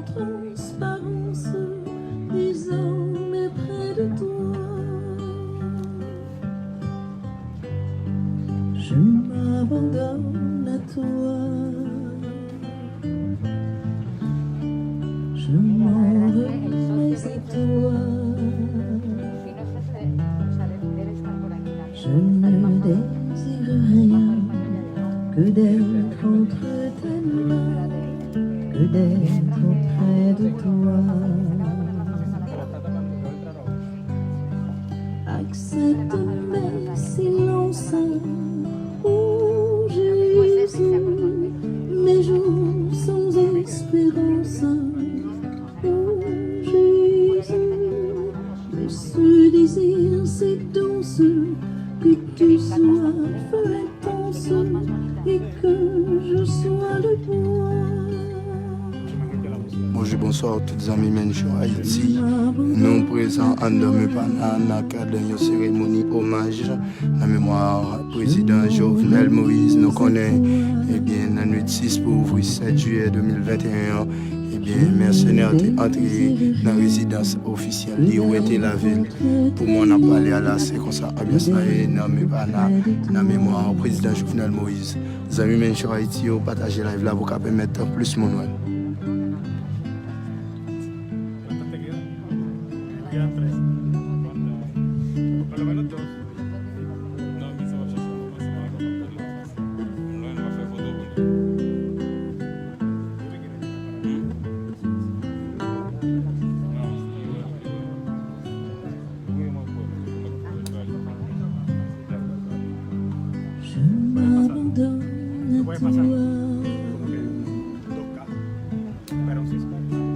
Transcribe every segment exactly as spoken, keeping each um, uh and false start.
Transparence, désormais près de toi. Je m'abandonne à toi. Je m'en remets à toi. Je ne désire rien que d'être entre tes mains, que d'être auprès de toi. Accepte mes silences, oh Jésus, mes jours sans espérance, oh Jésus, mais ce désir si dense que tu sois intense et que je sois le bois. Bonjou, bonswa tout zanmi Menjou Ayiti. Nou prezan anndan Mepana nan kad yon seremoni omaj nan memwa prezidan Jovenel Moïse. Nou konnen, ebyen, nan nwit sis pou ouvri sèt jiyè de mil venteyen an, ebyen, mèsenè te antre nan rezidans ofisyèl li, wete lavil. Pou mwen, n ap pale a la, se konsa anbyans la ye nan Mepana, nan memwa prezidan Jovenel Moïse. Zanmi Menjou Ayiti yo, pataje live la pou ka pèmèt plis moun wè l. Je m'abandonne à toi.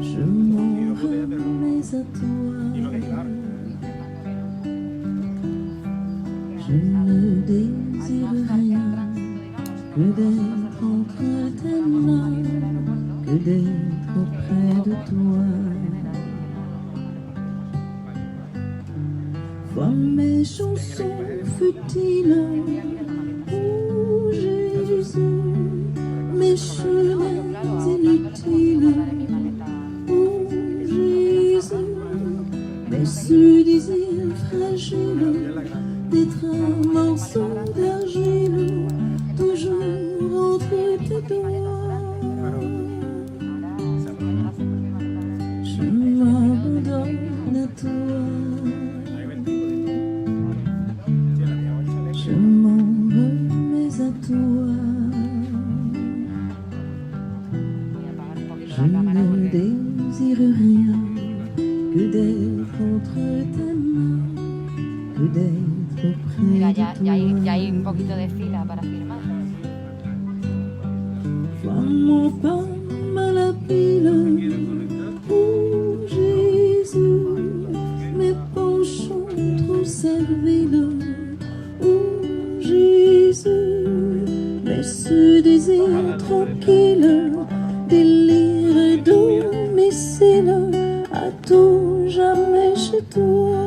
Je m'en remets à toi. Je ne désire rien que d'être entre tes mains, que d'être auprès de toi. Vois mes chansons futiles, oh Jésus, mes chemins inutiles, oh Jésus, mais ce désir fragile d'être un morceau d'argile, toujours entre tes doigts. Je m'abandonne à toi. Je m'en remets à toi. Je ne désire rien que d'être entre tes mains, que d'être auprès Mira, de ya, ya hay, ya toi. Hay un poquito de fila para firmar. Vois-moi pas mal habile, oh Jésus, mes poches sont trop serviles, oh Jésus, mais ce désir tranquille, délire domicile, à tout jamais chez toi.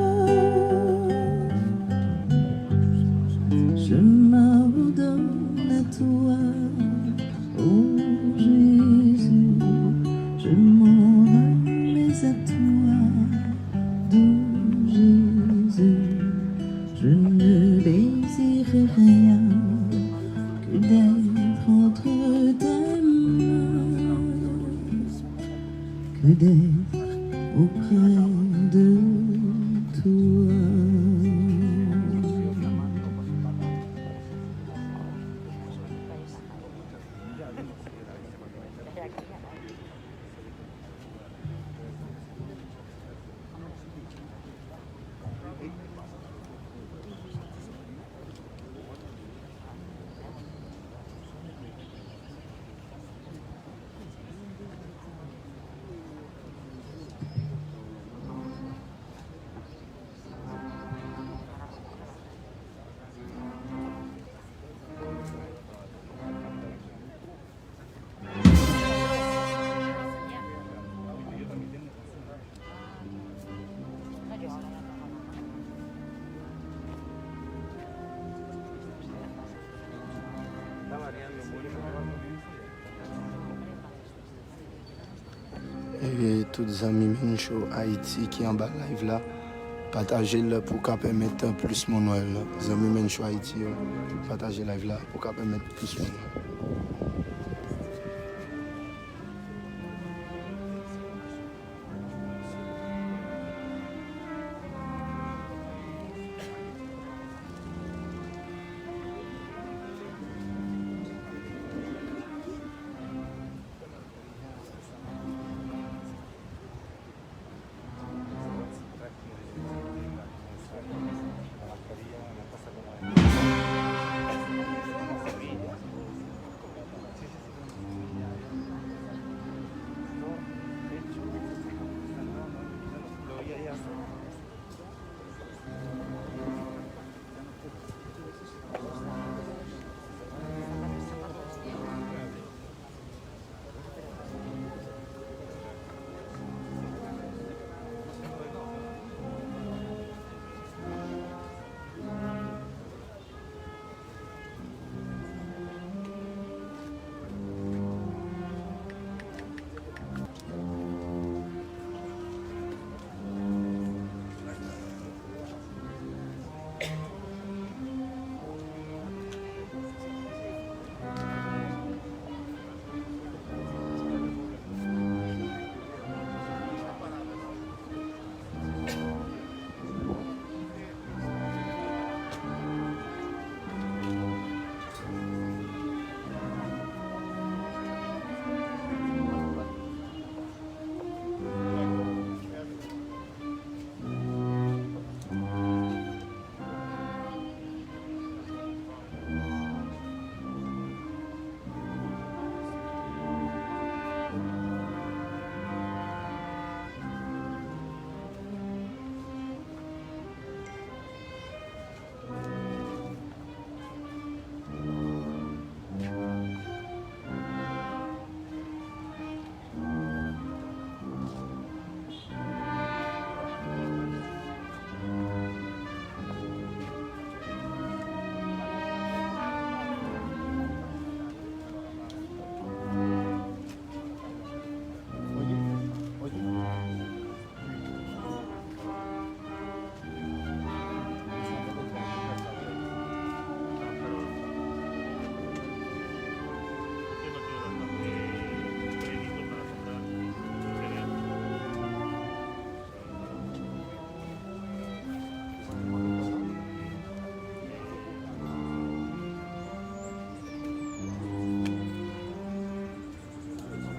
Je m'abandonne à toi, oh Jésus, je m'en remets à toi, doux Jésus, je ne désire rien que d'être entre tes mains, que d'être auprès de toi. E tout zanmi Mencho Haiti ki anba live la, pataje l pou ka pèmèt plis moun wè l. Zanmi Mencho Haiti yo, pataje live la pou ka pèmèt plis moun wè l.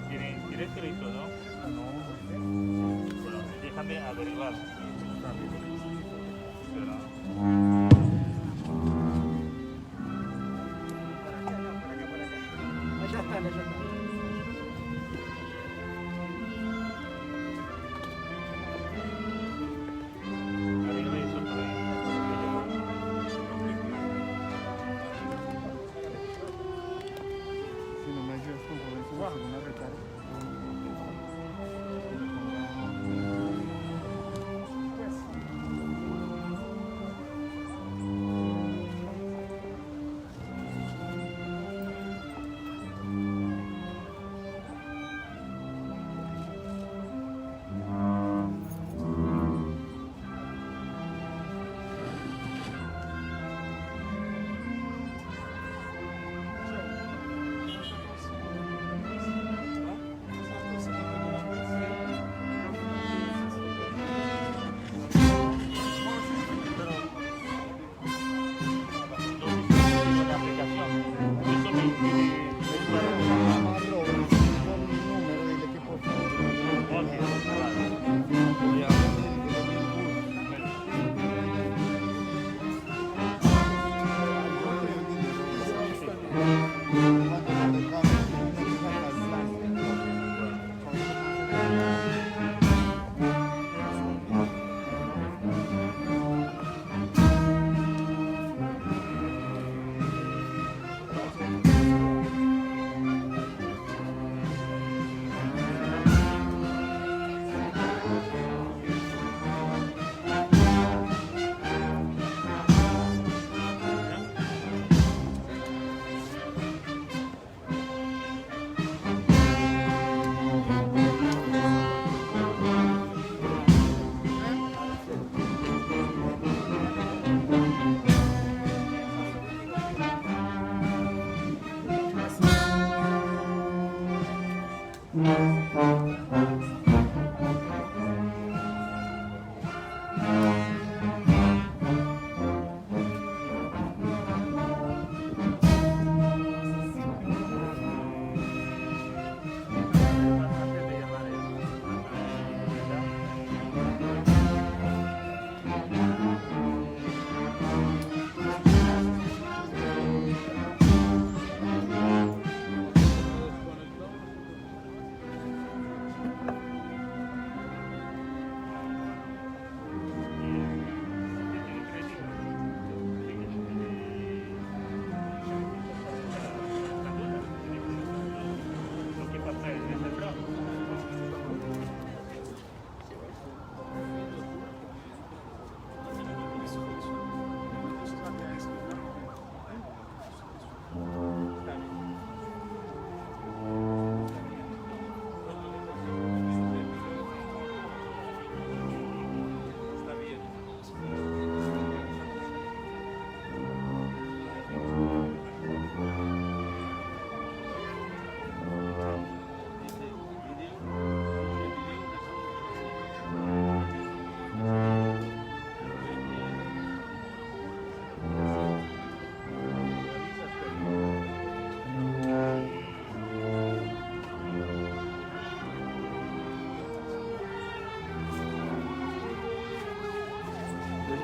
Tiene, tiene escrito, ¿no? Bueno, déjame averiguar. Espera.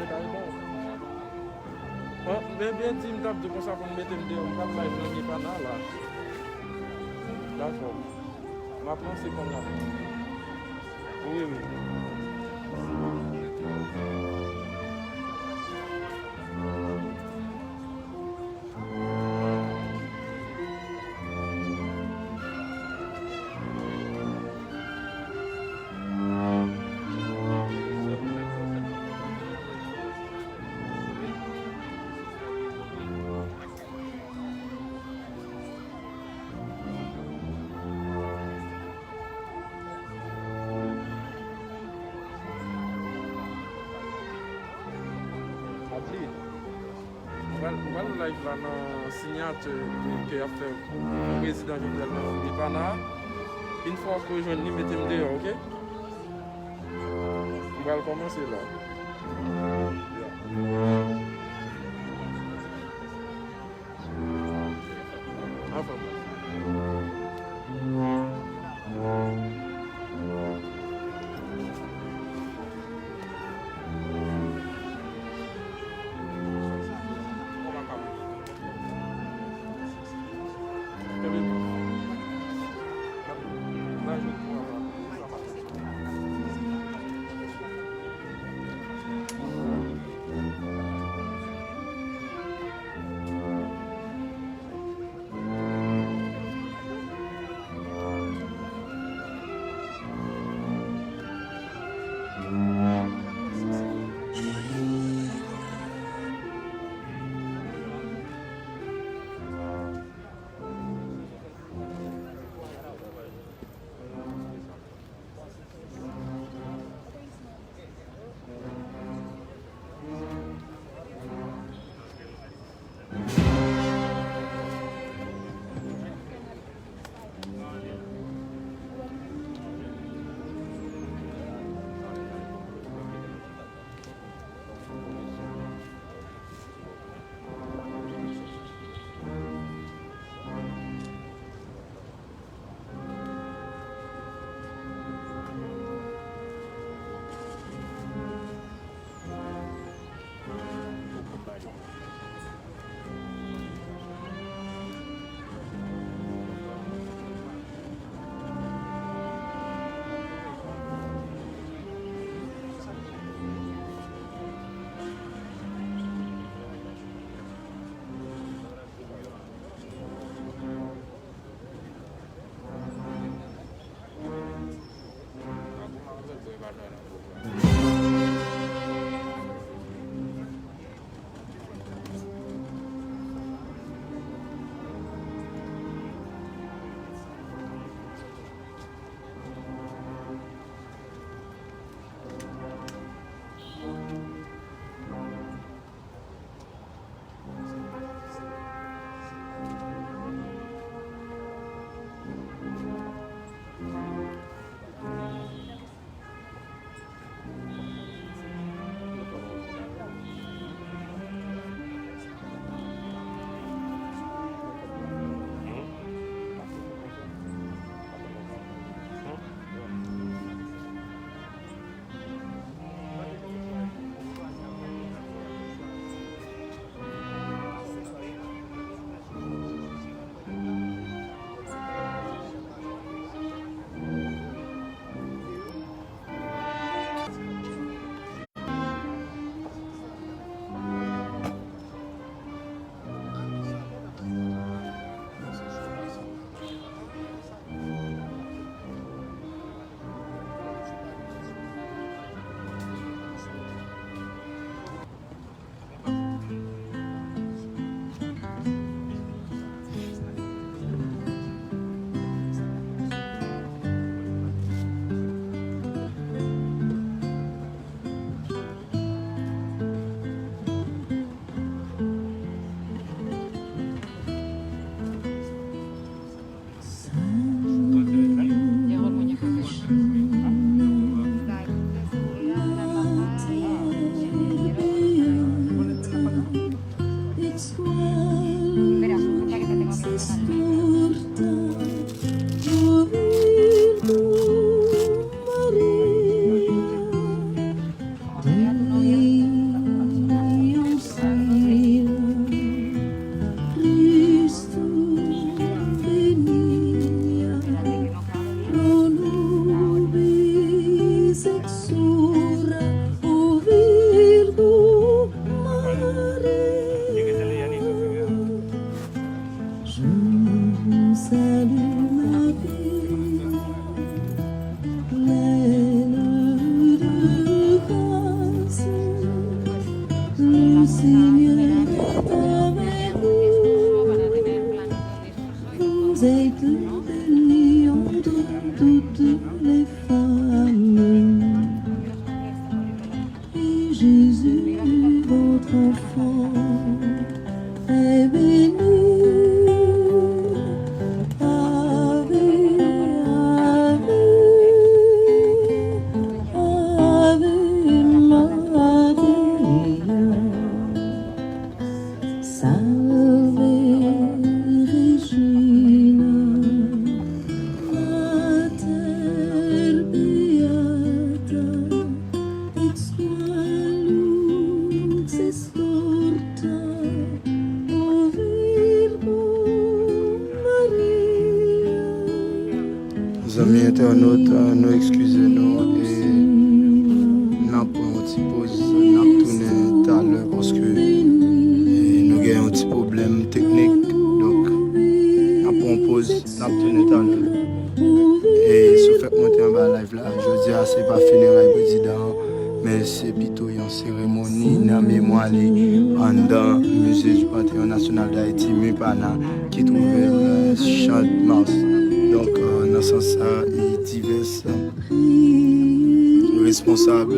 Kay bon. Bon, men byen di m t ap di w konsa pou m mete m deyò, m pral live nan Mipana la. Dakò. M ap lanse kòm la. Wi, wi. Ap li. Mwen, mwen live la nan siyati ke, ke y ap fè pou prezidan Jovenel nan Mipana. Yon fwa w rejwenn li, mete m deyò, oke? Mwen pral kòmanse la. Yeah. Anfòm. Nou eskize nou e n ap pran yon ti poz, n ap tounen talè paske e, nou gen yon ti pwoblèm teknik. Donk, n ap pran yon poz, n ap tounen talè. E si w fèk monte anba live la, jodi a se pa fineray prezidan an, men se pito yon seremoni nan memwa li anndan Musée du Panthéon National d'Haïti, MUPANHA, ki twouve l Champ de Mars. Donk, nan sans sa, e divès responsab